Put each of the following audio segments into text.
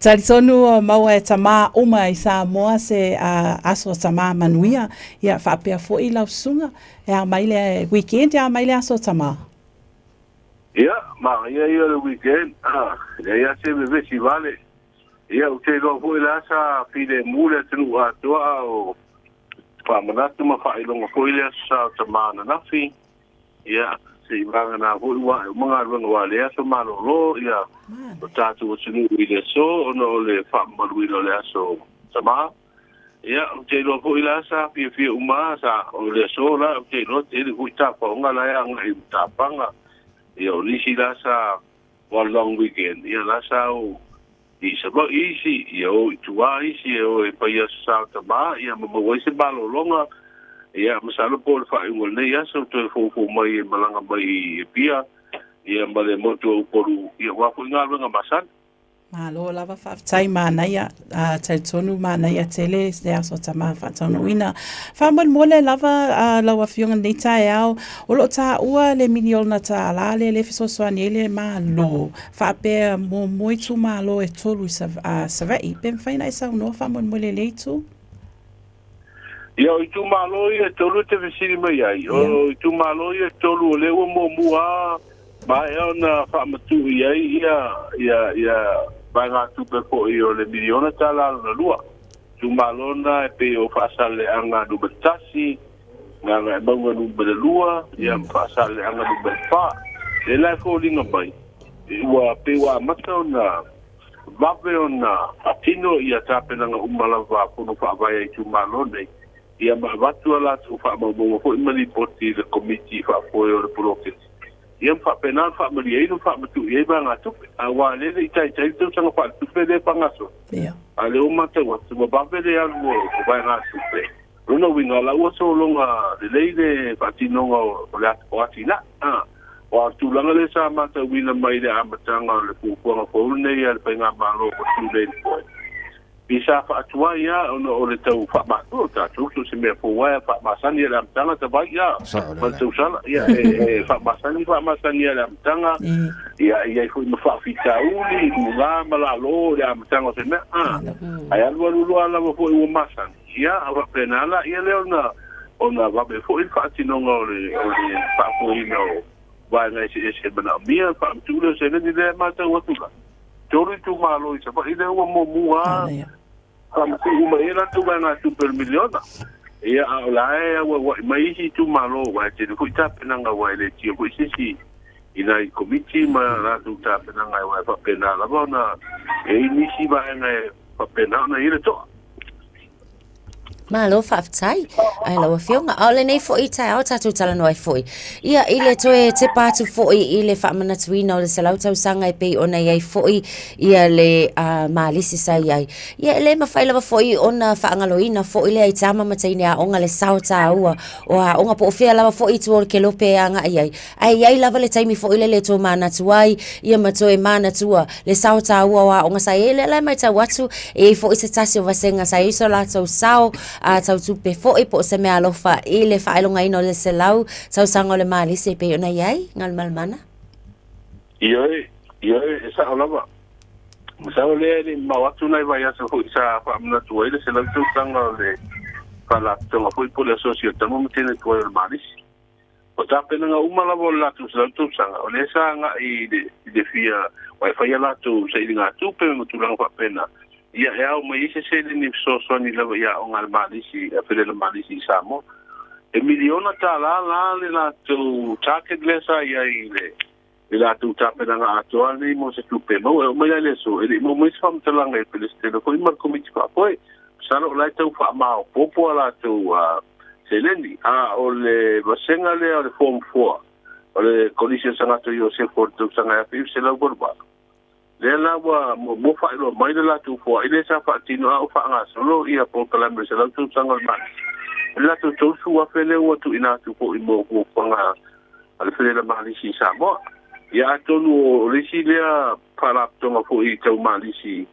Talitonu maua e tamā uma i Samoa se aso tamā manuia. Ia faapea foi lau susuga e a mai le weekend, e a mai le aso tamā. Ia, manaia ia o le weekend, leai lava se vevesi vale. Ia, ou te iloa foi le a sa filemu le atunuu atoa, a o faamanatu ma faailoga foi le Aso Sa o Tamā ananafi. Ia, seivagana foi ua ae uma galuega aua o lea aso malolo ia o tatou atunuu i le aso ona o le faamamaluina o le aso tamā. Ia, ou te iloa foi la sa fiafia uma sa o le aso la, ou te iloa tele foi tafaoga la e agai i matafaga. Ia, o nisi la sa one long weekend, ia la sa o i Savaii isi, ia o i tua isi e o e fai aso sa o tamā, ia ma maua ai se malologa. Ia, masalo po o le faaiuga o lenei aso toe foufou mai e malaga mai i Apia, ia ma le motu o Upolu, ia aua foi galuega masani. Malo lava faafetai manaia, talitonu manaia tele se aso tamā faataunuuina. Faamolemole lava lau Afioga i lenei taeao, o lo o taua le miliona tālā lea e fesoasoani ai le Malo faapea muamua itumalo e 3 i Savaii. Pe mafai ona e saunoa faamolemole i lea itu? Ia, o itumalo ia e 3 e te fesili mai ai. O itumalo ia e 3 o lea ua muamua maea ona faamatuu i ai ia vaegatupe foi o le miliona tālā lona lua. Itumalo na e pei o Faasaleleaga Nu.1, Gagaemauga Nu.2, ia ma Faasaleleaga Nu.4. Lea la e foliga mai, ua pei ua amata ona vave ona faatino ia tapenaga uma lava a fono faavae a itumalo nei, ia ma avatu a latou faamaumauga foi ma lipoti i le komiti faafoe o le poloketi, ia ma faapena ona faamalieina ma faamatuu i ai vaegatupe. Aua lea e le i taitai le tausaga faaletupe lea e faagasolo, a o lea ua matau atu ua vave le alu o vaegatupe. Lona uiga la ua sologa lelei le faatinoga o le atinae. O le tulaga lea sa matauina mai le amataga o le fuafuaga fou lenei a le faigamalo ua tulei le foe, i sa faatuai lava ona o le tau faamatu o tatou, so se mea fou lava e faamasani i le amataga tavai ia ma le tausala, ia e faamasani i le amataga, ia e i ai foi ma faafitauli luga ma lalo i le amataga o se mea, ae alualu loa lava foi ua masani, ia faapena la ia lea ona vave foi le faatinoga o le faafoeina o vaega eseese e manaomia le faamatuu lea o seleni lea e matau atu la. 3 itumalo i Savaii lea ua muamua faamatuu uma i ai latou vaegatupe o le miliona. Ia, a o la e auauai mai isi itumalo, aua e tele foi tapenaga, aua e le tia foi se isi i nai komiti ma latou tapenaga, aua e faapena lava ona e i ai nisi vaega e faapena ona i ai le toa. Malo faafetai ai lau Afioga. A o lenei foi taeao tatou talanoa ai foi ia i le toe tepa atu foi i le faamanatuina o le 100 tausaga e pei ona i ai foi ia le Malisi sa i ai. Ia e le mafai lava foi ona faagaloina foi lea i tama ma teine aoga le sao taua o aoga po o fea lava foi i tua o le kelope e agai ai. Ae i ai lava le taimi foi lele e tomanatu ai ia ma toe manatua le sao taua o aoga sa i ai. Lea la e matau atu e i ai foi se tasi o vasega sa i ai so latou sao a tau tupe foi po o se meaalofa i le faailogaina o le 100 tausaga o le Malisi e pei ona i ai Galumalemana. Ioe, ioe, e sao lava. Masalo lea e le i mamao atu nai vaiaso foi sa faamanatu ai le 100 tausaga o le Faalapotopotoga foi po o le Asosi o Tama ma Teine Tuai o le Malisi. O tapenaga uma lava o le latou 100 tausaga, o lea sa agai i le fia aua e fai a latou sailigatupe ma tulaga faapena, ia e ao mai ai se seleni fesoasoani lava i aoga a le Malisi, a Felela Malisi i Samoa. E miliona tālā la le latou target lea sa i ai i le latou tapenaga atoa lenei mo se tupe maua. E oo mai la i le aso, e le i maua mai se faamatalaga i le Peresetene foi ma le Komiti Faafoe. Masalo o la e tau faamaopoopo a latou seleni. A o le vasega lea o le Form 4 o le Kolisi o Sagato Iosefo o le tausaga e 1988, lea la ua muamua faailoa mai le latou foai lea sa faatino a o faagasolo ia polokalame o le 100 tausaga o le Malisi. O le latou 30,000 lea ua tuuina atu foi mo fuafuaga a le Felela Malisi i Samoa. Ia atonu o le isi lea faalapotopotoga foi tau Malisi,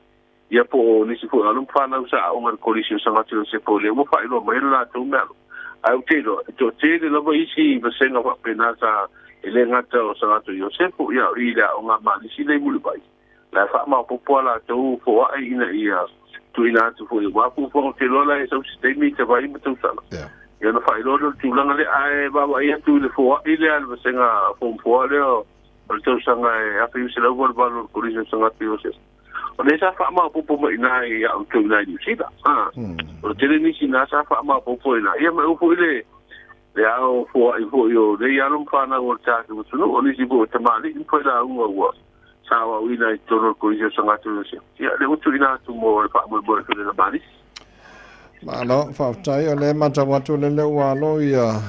ia po o nisi foi o alo ma fanau sa aoga i le Kolisi o Sagato Iosefo lea ua faailoa mai le latou meaalofa. Ae ou te iloa, e toatele lava isi vasega faapena sa e le gata o Sagato Iosefo, ia o i le aoga a Malisi lea i Mulivai. La e faamaopoopo a latou foai ina ia tuuina atu foi aua fuafuaga. Ou te iloa la e sau se taimi i Savaii ma tausaga, ia ona faailoa lea o le tulaga lea. Ae vaavaai atu i le foai lea a le vasega Form 4 lea o le tausaga e 1988 o le Kolisi o Sagata Iosefo, o lea sa faamaopoopo mai i ina i a outou i ina i Niu Sila. O le tele nisi i ina sa faamaopoopo i ina, ia ma e oo foi le le ao foai foi o nei alo ma fanau o le tatou atunuu, o nisi foi o tamalii ma failauga ua sa aoaoina i totonu o le Kolisi o Sagata Iosefo, ia lea ua tuuina atu mo le faamoemoe o le Felela Malisi. Malo, faafetai. O lea e matau atu o lele ua alo ia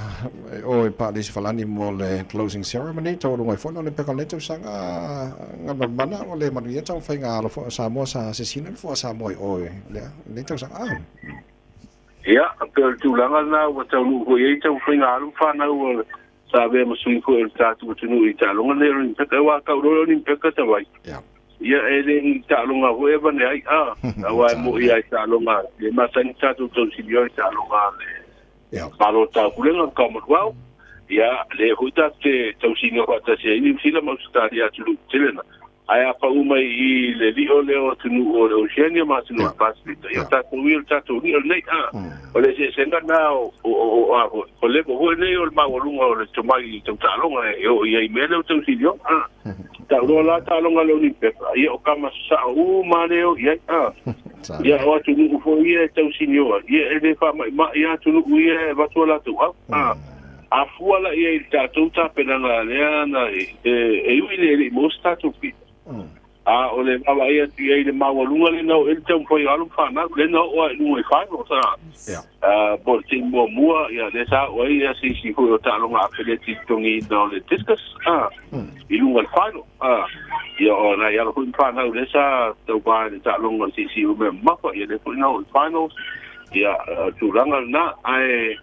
o e Paalisi Falani mo le closing ceremony. Taualuga ai foi le Olympeka o lenei tausaga. Galumalemana o le manuia taumafaiga alo foi o Samoa sa sesina le fua Samoa i o i lenei tausaga. Ah. Ia, pei o le tulaga lena ua taunuu foi i ai taumafaiga alo ma fanau sa avea ma sui foi o le tatou atunuu i taaloga nei o le Olympeka. Aua tau loa le Olympeka tavai, ia e le ni taaloga foi e avane ai, a, aua e mo'i lava i taaloga, le masani tatou tausilio i taaloga a le Malo o le Taupulega, le Commonwealth, ia lea foi tatou te tausilio faatasi ai Niu Sila ma Ausetalia atunuu tetele na. Ae a pau mai i le lio lea o atunuu o le Oceania ma atunuu o le Pasefika, ia o tatou ia o le tatou lio lenei. A, o le eseesega lena o, o, o, o, a foi, o level foi nei o le maualuga o le tomai tau taaloga e oo i ai i mea lea o tausilioga. A, tau loa la taaloga a le Olympeka, ia o kama sasao uma lea e oo i ai. A, ia o atunuu foi ia e tausilio ai, ia e le faamaimai lava atunuu ia e avatu a latou au. A, A fua la i ai i le tatou tapenaga lea na e ui le le i maua se tatou pita, a o le vaavaai atu i ai i le maualuga lea na oo i ai le taumafai o alo ma fanau, lea na oo lava i luga i final sa po o le team muamua, ia lea sa oo ai se isi foi o taaloga afeleti i le totogiina o le discus i luga i le final. Ia o nai alo foi ma fanau lea sa tauva i le taaloga o le siisii umea mamafa, ia lea foi na oo i finals. Ia o le tulaga lena, ae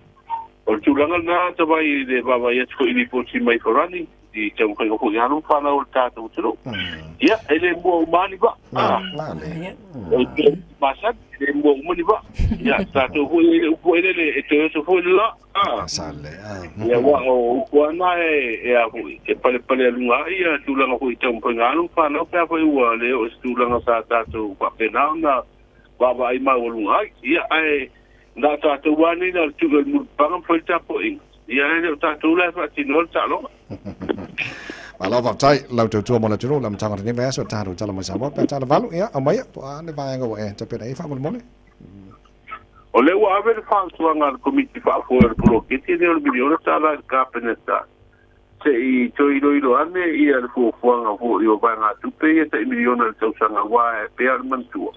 O le tulaga lena tavai i le vaavaai atu foi i lipoti mai Farani i taumafaiga foi alo ma fanau o le tatou atunuu. Ia, e le mua uma ni vaa. O le masani, e le mua uma ni vaa. Ia, tatou foi e upu foi lele, e toe oso foi le la. Ia, aua o upu lava na e a foi, e palepale aluga ai ia tulaga foi i taumafaiga alo ma fanau pe a foi ua le oo i se tulaga sa tatou faapena ona vaavaai maualuga ai. Ia, ae Na o tatou lava nei na o le tuu i le mulipapaga ma fai le tapuaiga, ia ae le o tatou la e faatinoa le taaloga. Malo faafetai lau tautua mo le atunuu le amataga o lenei vaiaso e talu tala mai Samoa pe a tala valu ia aumaia po o a le vaega ua e tapena i ai faamolemole. O lea ua ave le fautuaga a le Komiti Faafoe o le Poloketi lea o le miliona tala i le Kapeneta se i toe iloilo ane ia le fuafuaga foi o vaegatupe ia tai miliona i le tausaga aua e pei lava o le manatua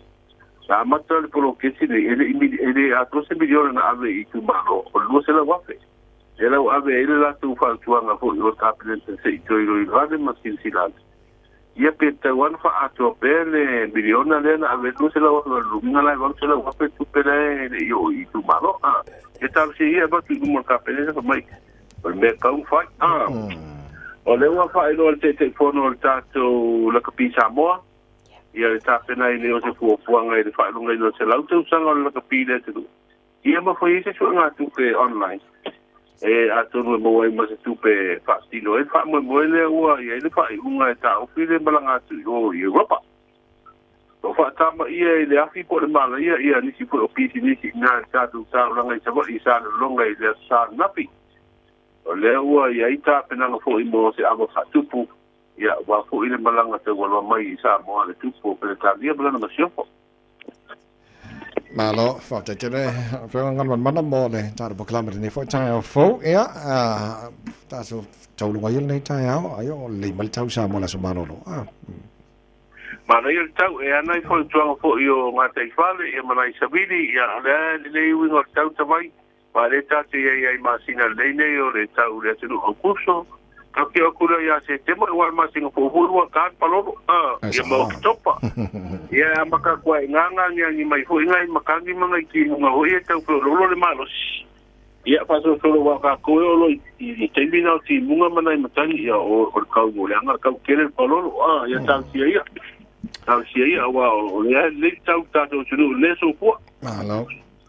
Na amata le poloketi nei, e le i e le atoa se miliona na ave i itumalo, o le $200,000. Lea la ua ave ai le latou fautuaga foi o le Kapeneta se i toe iloilo ane ma silasila ane, ia pe tatau lava ona faaatoa pea le miliona lea na ave ai le $200,000, o le lumiga la e $800,000 le tupe la e le i oo i itumalo. A, ia talosia ia e avatu i luma o le Kapeneta fai mai, o le mea e tatau ona fai. A, o lea ua faailoa e le Taitaifono o le tatou Lakapi Samoa, Ia le tapenaina o se fuafuaga i le faailogaina o le 100 tausaga o le lakapi i le atunuu, ia ma fai ai se suegatupe online e atonu e maua ai ma se tupe e faatino ai le faamoemoe lea ua i ai le faaiuga e taofi le malaga atu i o i Europa. O faatamaia i le afi po o le malaia ia nisi foi o pisinisi i ina i le tatou taulaga i Savaii i Salelologa i le Aso Sa ananafi. O lea ua i ai tapenaga foi mo se ava faatupu Ia, aua foi le malaga taualoa mai i Samoa a le Tupu o Peretania ma lana masiofo. Malo, faafetai tele Afioga Galumalemana mo le tatou polokalame i lenei foi taeao fou. Ia, tatou tauluga ia lenei taeao, ai o lelei mai le tau i Samoa i le aso malolo. Ah. Manaia le tau, e ana i fautuaga foi o gataifale, ia ma nai savili, ia, o le a lelei uiga o le tau tavai, Ma lea tatou te i ai ai i masina lelei nei o le tau i le atunuu Aukuso, tatou te o atu lea ia Setema aua le masina fou foi ua ta le palolo, ia ma Oketopa. Ia e amata atu ai i ina na agiagi mai foi nai matagi ma nai timuga foi ia e tau feoloolo le malosi. Ia faasolosolo aua o tatou e oo loa i taimi na o timuga ma nai matagi, ia o le tau leaga le tau tele le palolo, ia talosia ia. Talosia ia aua o lea e lelei le tau i le tatou atunuu i lenei aso fua. Malo.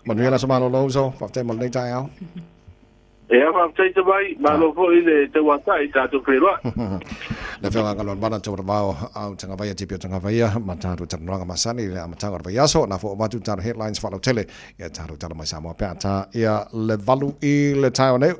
Manuia le aso malolo uso, faafetai mo lenei taeao. Ia, faafetai tamai, malo foi le tauatai tatou feiloai. Le Afioga Galumalemana Taualavao au Tagavaia Tipi o Tagavaia ma tatou talanoaga masani i le amataga o le vaiaso. Na foo avatu tatou headlines faalautele ia tatou tala mai Samoa pe a ta ia le 8 i le taeao nei.